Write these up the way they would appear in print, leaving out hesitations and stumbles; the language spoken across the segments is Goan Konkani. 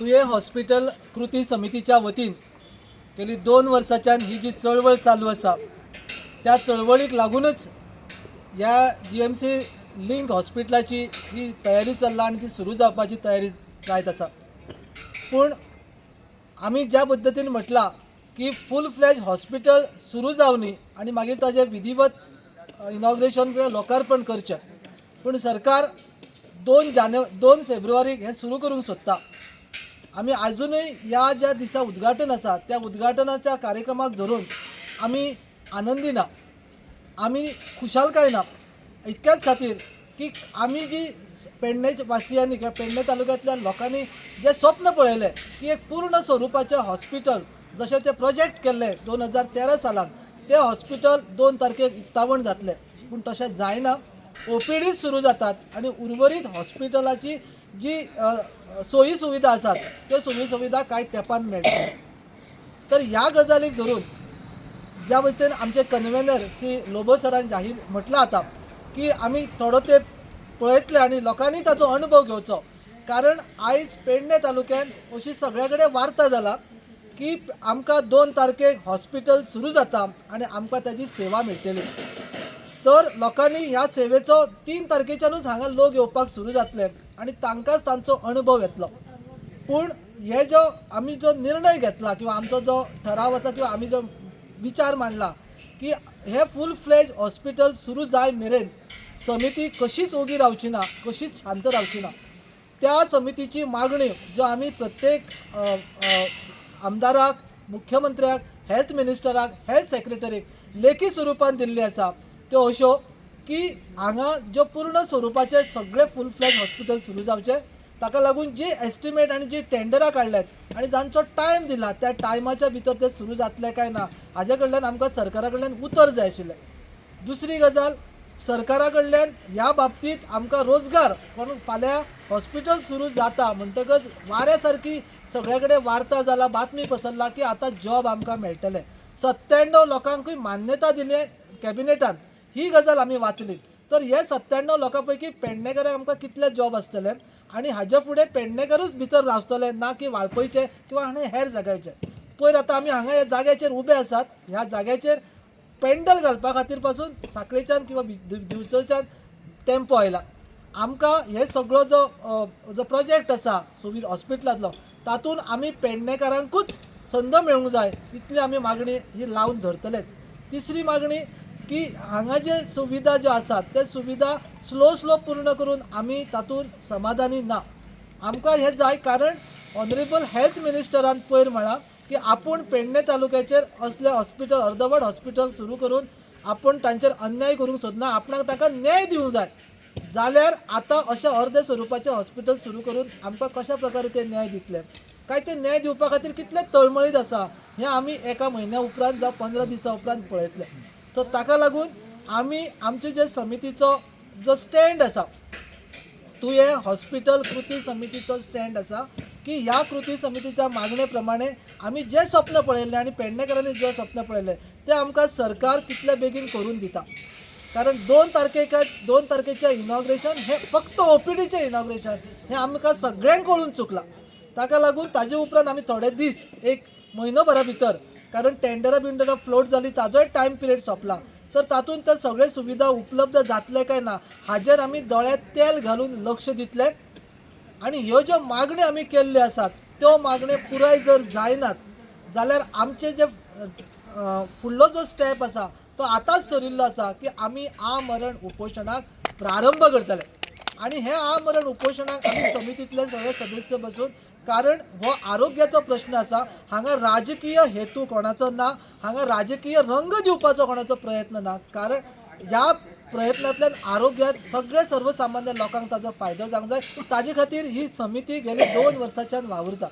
तुयें हॉस्पिटल कृती समितीच्या वतीन गेली 2 वर्सांच्यान ही जी चळवळ चालू आसा त्या चळवळीक लागूनच ह्या जीएमसी लिंक हॉस्पिटलाची ही तयारी चल्ला आनी ती सुरू जावपाची तयारी जायत आसा. पूण आमी ज्या पद्दतीन म्हटलां की फूल फ्लॅज हॉस्पिटल सुरू जावनी आनी मागीर ताजें विधिवत इनॉग्रेशन किंवा लोकार्पण करचें, पूण सरकार 2 फेब्रुवारीक हें सुरू करूंक सोदता. आमी आजुनूय ह्या ज्या दिसा उद्घाटन आसा त्या उद्घाटनाच्या कार्यक्रमाक धरून आमी आनंदी ना, आमी खुशालकाय ना. इतक्याच खातीर की आमी जी पेडणे वासियांनी किंवा पेडणे तालुक्यांतल्या लोकांनी जें स्वप्न पळयलें की एक पूर्ण स्वरुपाचें हॉस्पिटल जशें तें प्रोजेक्ट केल्लें 2013 सालान तें हॉस्पिटल 2 तारखेक उक्तावण जातलें, पूण तशें जायना. ओपीडी सुरू जातात आनी उर्वरीत हॉस्पिटलाची जी सोयी सुविधा आसात त्यो सोयी सुविधा कांय तेंपान मेळटा. तर ह्या गजालीक धरून ज्या भशेन आमचे कन्वेनर सी लोबो सरान जाहीर म्हटलां आतां की आमी थोडो तेंप पळयतले आनी लोकांनी ताचो अणभव घेवचो, कारण आयज पेडणे तालुक्यान अशी सगळ्या कडेन वार्ता जाला की आमकां 2 तारखेक हॉस्पिटल सुरू जाता आनी आमकां ताजी सेवा मेळटली. तर लोकांनी ह्या सेवेचो 3 तारखेच्यानूच हांगा लोक येवपाक सुरू जातले आनी तांकांच तांचो अणभव येतलो. पूण हे जो आमी जो निर्णय घेतला किंवा आमचो जो ठराव आसा किंवा आमी जो विचार मांडला की हे फूल फ्लॅज हॉस्पिटल सुरू जाय मेरेन समिती कशीच ओगी रावची ना, कशीच शांत रावची ना. त्या समितीची मागणी जो आमी प्रत्येक आमदाराक, मुख्यमंत्र्याक, हेल्थ मिनिस्टराक, हेल्थ सेक्रेटरीक लेखी स्वरुपान दिल्ली आसा त्यो अश्यो की हांगा ज्यो पूर्ण स्वरुपाचे सगळे फूल फ्लॅज हॉस्पिटल सुरू जावचे, ताका लागून जी एस्टिमेट आनी जी टेंडरां काडल्यात आनी जांचो टायम दिला त्या टायमाच्या भितर ते सुरू जातले काय ना हाजे कडल्यान आमकां सरकारा कडल्यान उतर जाय आशिल्लें. दुसरी गजाल, सरकारा कडल्यान ह्या बाबतींत आमकां रोजगार, कोण फाल्यां हॉस्पिटल सुरू जाता म्हणटकच वाऱ्या सारकी सगळे कडेन वार्ता जाला, बातमी पसरला की आतां जॉब आमकां मेळटले. 97 लोकांकूय मान्यता दिली कॅबिनेटान, ही गजाल आमी वाचली. तर हे 97 लोकां पैकी पेडणेकरांक आमकां कितले जॉब आसतले आनी हाजे फुडें पेडणेकरूच भितर रावतले ना की वाळपयचे किंवा आनी हेर जाग्याचे. पयर आतां आमी हांगा ह्या जाग्याचेर उबे आसात, ह्या जाग्याचेर पेंडल घालपा खातीर पासून साखळेच्यान किंवा दिवचलच्यान टेम्पो आयला. आमकां हे सगळो जो जो प्रोजेक्ट आसा सुवीर हॉस्पिटलांतलो तातूंत आमी पेडणेकारांकूच संद मेळूंक जाय इतली आमी मागणी ही लावन धरतलेच. तिसरी मागणी की हांगा जे सुविधा ज्यो आसात ते सुविधा स्लो स्लो पूर्ण करून आमी तातूंत समाधानी ना. आमकां हें जाय, कारण ऑनरेबल हेल्थ मिनिस्टरान पयर म्हळां की आपूण पेडणे तालुक्याचेर असलें हॉस्पिटल, अर्दवट हॉस्पिटल सुरू करून आपूण तांचेर अन्याय करूंक सोदना, आपणाक ताका न्याय दिवंक जाय. जाल्यार आतां अशें अर्दे स्वरुपाचें हॉस्पिटल सुरू करून आमकां कशा प्रकारे ते न्याय दितले, काय ते न्याय दिवपा खातीर कितले तळमळीत आसा हें आमी एका म्हयन्या उपरांत जावं 15 दिसां उपरांत पळयतले. सो ताका लागून आमी आमचे जे समितीचो जो स्टँड आसा, तुयें हॉस्पिटल कृती समितीचो स्टँड आसा की ह्या कृती समितीच्या मागणे प्रमाणे आमी जें स्वप्न पळयल्लें आनी पेडणेकरांनी जें स्वप्न पळयल्लें तें आमकां सरकार कितले बेगीन करून दिता. कारण 2 तारखेचें इनॉग्रेशन हें फक्त ओपीडीचें इनॉग्रेशन हें आमकां सगळ्यांक कळून चुकलां. ताका लागून ताजे उपरांत आमी थोडे दीस, एक म्हयनो भरा भितर, कारण टेंडरां बिंडरां फ्लोट जाली ताजोय टायम पिरियड सोंपला, तर तातूंत ते सगळे सुविधा उपलब्ध जातले काय ना हाजेर आमी दोळ्यांत तेल घालून लक्ष दितले. आनी ह्यो ज्यो मागण्यो आमी केल्ल्यो आसात त्यो मागण्यो पुराय जर जायनात जाल्यार आमचे जे फुडलो जो स्टेप आसा तो आतांच थरिल्लो आसा की आमी आमरण उपोशणाक प्रारंभ करतले. आनी हे आमरण उपोशणाक आमी समितींतले सगळे सदस्य बसून, कारण हो आरोग्याचो प्रश्न आसा, हांगा राजकीय हेतू कोणाचो ना, हांगा राजकीय रंग दिवपाचो कोणाचो प्रयत्न ना, कारण ह्या प्रयत्नांतल्यान आरोग्यांत सगळे सर्वसामान्य लोकांक ताजो फायदो जावंक जाय. ताजे खातीर ही समिती गेली 2 वर्सांच्यान वावुरता.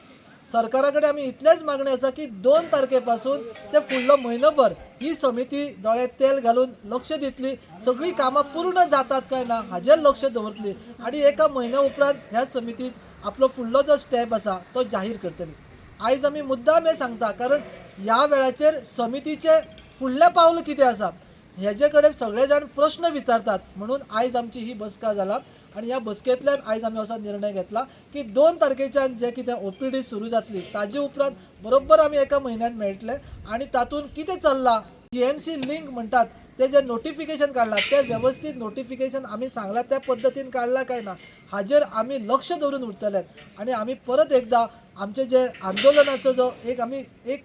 सरकारा कडेन आमी इतलेंच मागणें आसा की 2 तारखे पासून ते फुडलो म्हयनोभर ही समिती दोळ्यांत तेल घालून लक्ष दितली, सगळीं कामां पूर्ण जातात काय ना हाजेर लक्ष दवरतली आनी एका म्हयन्या उपरांत ह्या समितीक आपलो फुडलो जो स्टेप आसा तो जाहीर करतली. आयज आमी मुद्दाम हें सांगता कारण ह्या वेळाचेर समितीचें फुडलें पावल कितें आसा हेजे कडेन सगळे जाण प्रश्न विचारतात. म्हणून आयज आमची ही बसका जाला आनी ह्या बसकेंतल्यान आयज आमी असो निर्णय घेतला की 2 तारखेच्यान जे कितें OPD सुरू जातली ताजे उपरांत बरोबर आमी एका म्हयन्यान मेळटले आनी तातूंत कितें चल्लां, GMC link म्हणटात ते जे नोटिफिकेशन काडलां ते वेवस्थीत नोटिफिकेशन आमी सांगलां त्या पद्दतीन काडलां काय ना हाजेर आमी लक्ष दवरून उरतले. आनी आमी परत एकदां आमचे जे आंदोलनाचो जो एक आमी एक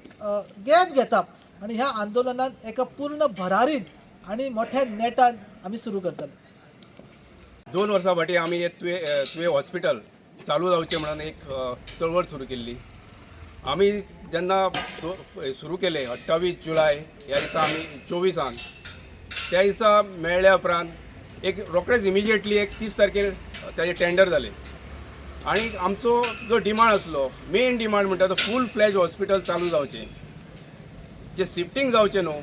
गॅप घेता आनी ह्या आंदोलनान एका पूर्ण भरारीन आनी मोठ्या नेटान आमी सुरू करतले. 2 वर्सां फाटीं आमी हे तुवें हॉस्पिटल चालू जावचें म्हणून एक चळवळ सुरू केल्ली. आमी जेन्ना सुरू केलें 28 जुलय ह्या दिसा आमी 24 त्या दिसा मेळ्ळ्या उपरांत एक रोखडेच इमिजिएटली एक 30 तारखेर ताजें टेंडर जालें. आनी आमचो जो डिमांड आसलो, मेन डिमांड म्हणटा तो फूल फ्लॅज हॉस्पिटल चालू जावचें, जे शिफ्टींग जावचें न्हू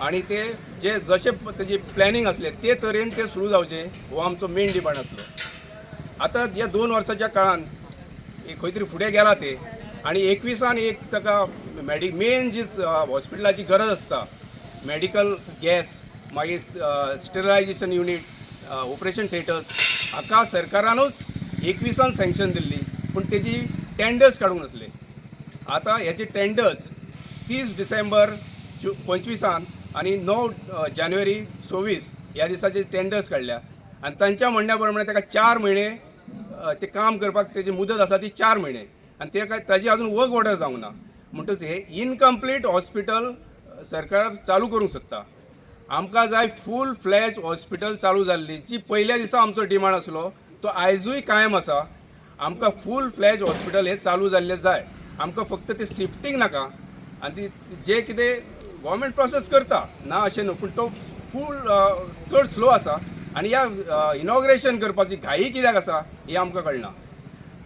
आनी ते जे जशें तेजी प्लॅनिंग आसलें ते तरेन ते सुरू जावचें, हो आमचो मेन डिमांड आसलो. आतां ह्या 2 वर्साच्या काळान एक खंय तरी फुडें गेला ते आनी 21 एक ताका मेन जी हॉस्पिटलाची गरज आसता, मेडिकल गॅस, मागीर स्टेरिलायजेशन युनीट, ऑपरेशन थिएटर्स, हाका सरकारानूच 21 सँक्शन दिल्ली, पूण तेजी टेंडर्स काडूंक नासले. आतां हेजे टेंडर्स 30 डिसेंबर 25 आनी 9 जानेवारी 26 ह्या दिसाचे टेंडर्स काडल्या आनी तांच्या म्हणण्या प्रमाणे ताका 4 म्हयने ते काम करपाक तेजी मुदत आसा ती 4 म्हयने आनी ते ताजी अजून वर्क ऑर्डर जावंक ना. म्हणटकच हे इनकम्प्लीट हॉस्पिटल सरकार चालू करूंक सोदता. आमकां जाय फूल फ्लॅज हॉस्पिटल चालू जाल्ली, जी पयल्या दिसा आमचो डिमांड आसलो तो आयजूय कायम आसा. आमकां फूल फ्लॅज हॉस्पिटल हें चालू जाल्लें जाय. आमकां फक्त तें शिफ्टींग नाका आनी ती जे कितें गव्हर्मेंट प्रोसेस करता ना अशें न्हू, पूण तो फूल चड स्लो आसा आनी ह्या इनॉग्रेशन करपाची घाई कित्याक आसा हें आमकां कळना.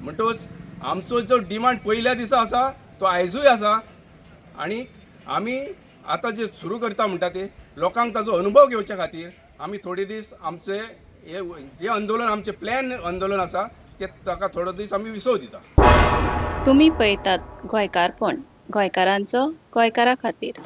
म्हणटकच आमचो जो डिमांड पयल्या दिसा आसा तो आयजूय आसा आनी आमी आतां जे सुरू करता म्हणटा ते लोकांक ताजो अनुभव घेवच्या खातीर आमी थोडे दीस आमचे हे जे आंदोलन, आमचे प्लॅन आंदोलन आसा ते ताका थोडो दीस आमी विसव दिता. तुमी पळयतात गोंयकारपण, गोंयकारांचो गोंयकारा खातीर.